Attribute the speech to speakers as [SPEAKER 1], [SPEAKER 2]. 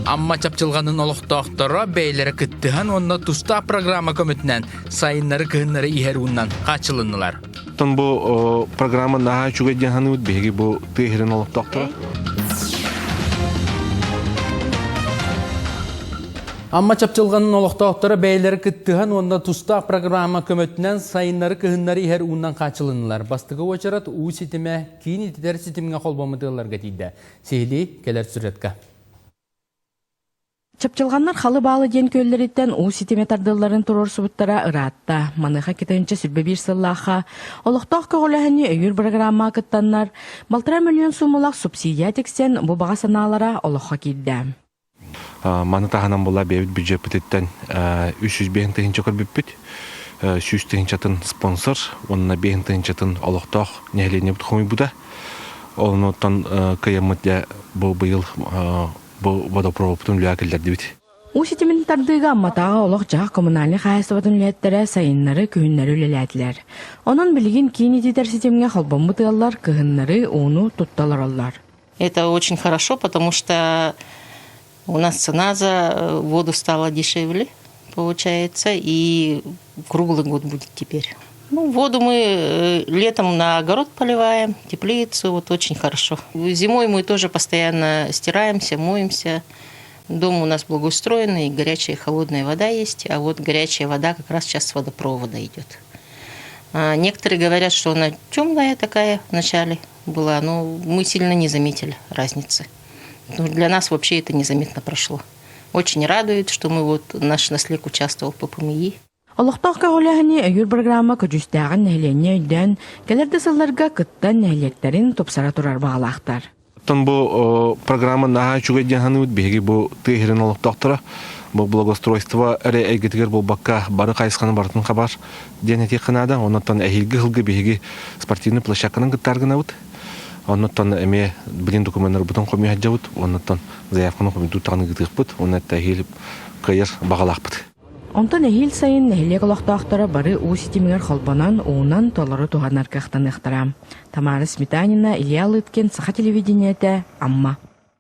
[SPEAKER 1] Амма чапчылҕанын олохтоохторо бэйэлэрэ кыттыһан уонна тустаах программа көмөтүнэн сайыннары-кыһыннары иһэр уунан хааччылыннылар.
[SPEAKER 2] Оттон бу программа наһаа үчүгэй диэн саныыбыт биһиги бу тыа сирин олохтоохторо.
[SPEAKER 1] Амма чапчылҕанын олохтоохторо бэйэлэрэ кыттыһан уонна тустаах программа көмөтүнэн сайыннары-кыһыннары иһэр уунан хааччылыннылар. Бастакы уочарат уу ситимэ киин ититэр ситимҥэ холбоммут ыалларга тиийдэ. Сиһилии кэлэр сюжетка.
[SPEAKER 3] Чапчылҕаннар халы-баалы диэн күөллэриттэн уу ситимэ тардылларын туруорсубуттара ыраатта. Маныаха 221 сыллаахха олохтоох көҕүлээһини өйүүр бырагыраамаҕа кыттаннар, балтараа мөлүйүөн суумалаах субсидия тиксэн, бу баҕа санаалара олоххо киирдэ.
[SPEAKER 2] Маны таһынан була бэйэбит бюджеппытыттан 305 тыһыынча көрбүппүт. 100 тыһыынчатын спонсор уонна 5 тыһыынчатын олохтоох нэһилиэнньэбит хомуйбута. Онуттан кыйаммыт дьэ бу быйыл бу водопроводпутун үлэҕэ киллэрдибит.
[SPEAKER 3] Уу ситимин тардыыга Амматааҕы олох-дьаһах коммунальнай хаһаайыстыбатын үлэһиттэрэ сайыннары, күһүннэри үлэлээтилэр. Онон билигин киин ититэр ситимҥэ холбоммут ыаллар кыһыннары ууну тутта олороллор.
[SPEAKER 4] Это очень хорошо, потому что у нас цена за воду стала дешевле, получается, и круглый год будет теперь. Ну, воду мы летом на огород поливаем, теплицу, вот очень хорошо. Зимой мы тоже постоянно стираемся, моемся. Дом у нас благоустроенный, горячая и холодная вода есть, а вот горячая вода как раз сейчас с водопровода идет. А некоторые говорят, что она темная такая вначале была, но мы сильно не заметили разницы. Ну, для нас вообще это незаметно прошло. Очень радует, что мы вот наш наслег участвовал по ПМИ.
[SPEAKER 3] Олохтоох көҕүлээһини өйүүр программа көдьүүстээҕин нэһилиэнньэ өйдөөн, кэлэр да сылларга кыттан нэһилиэктэрин тупсара турар баҕалаахтар.
[SPEAKER 2] Оттон бу программа наһаа үчүгэй диэн саныыбыт. Биһиги бу тыа сирин олохтоохторо бу благоустройство эрэ эйгэтигэр буолбакка бары хайысханы барытын хабар диэн этиэххэ наада. Оннуттан эһиилги сылга биһиги спортивный площадканан кыттар гынабыт. Оннуттан эмиэ билин докуменнарбытын хомуйа сылдьабыт. Оннуттан заявканы хомуйдуу даҕаны ыытыахпыт. Уонна эһиил кыайар баҕалаахпыт.
[SPEAKER 3] Онтон эһиил сайын нэһилиэк олохтоохторо бары уу ситимигэр холбонон, уунан толору туһанар кыахтаныахтара. Тамара Сметанина, Илья Лыткин, Саха телевидениетэ, Амма.